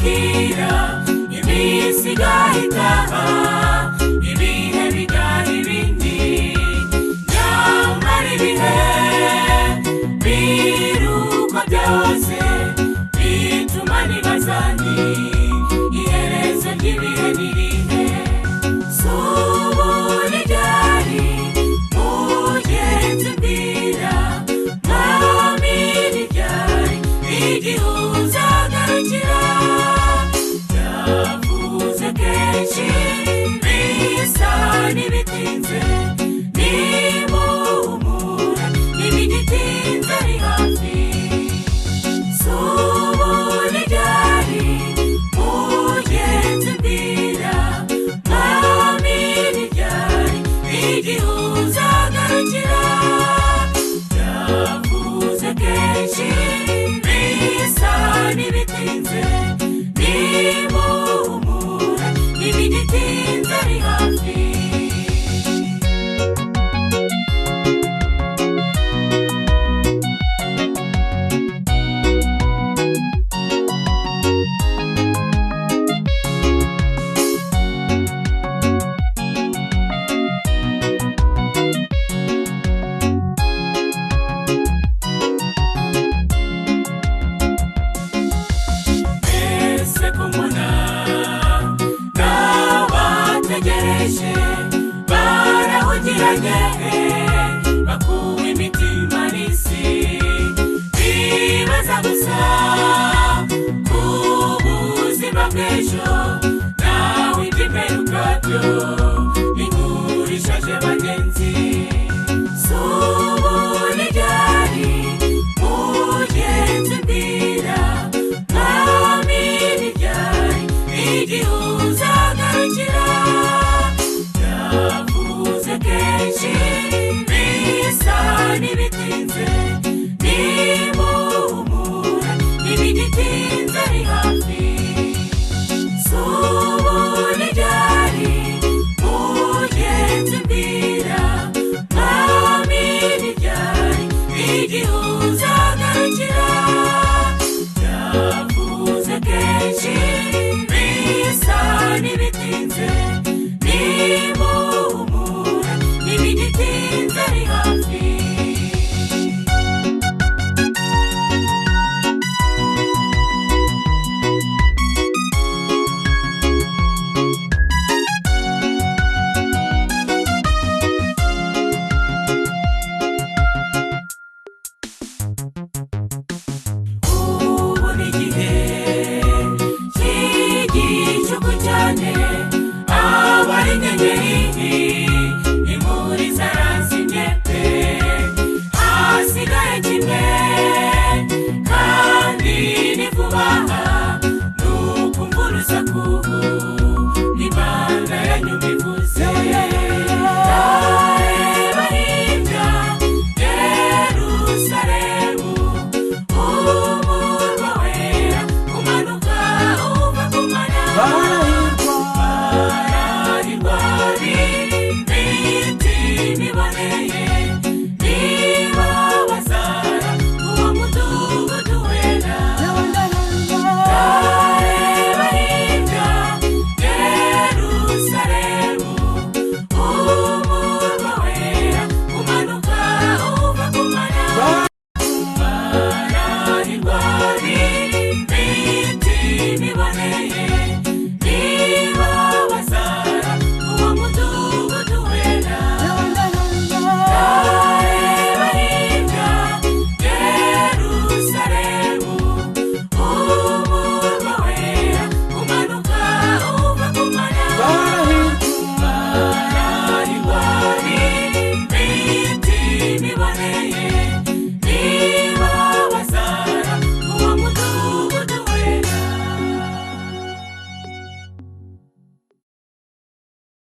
Bukira, iminsi igahita, ibihe bigaha ibindi. Nyamara ibihe biruko byose bituma nibaza nti: iherezo ry'ibihe ni irihe? Si ubu ni ryari, mugenzi mbwira, mwami, ni ryari igihe uzagarukira? Yavuze kenshi, bisa n'ibitinze. Nimuhumure, ntibigitinze, ari hafi. Si ubu ni ryari, mugenzi mbwira, mwami, ni ryari igihe uzagarukira? Yavuze kenshi, bisa n'ibitinze. Nimuhumure, ntibigitinze, ari hafi. Ese kumuna n'abategereje barahugiranye, bakumva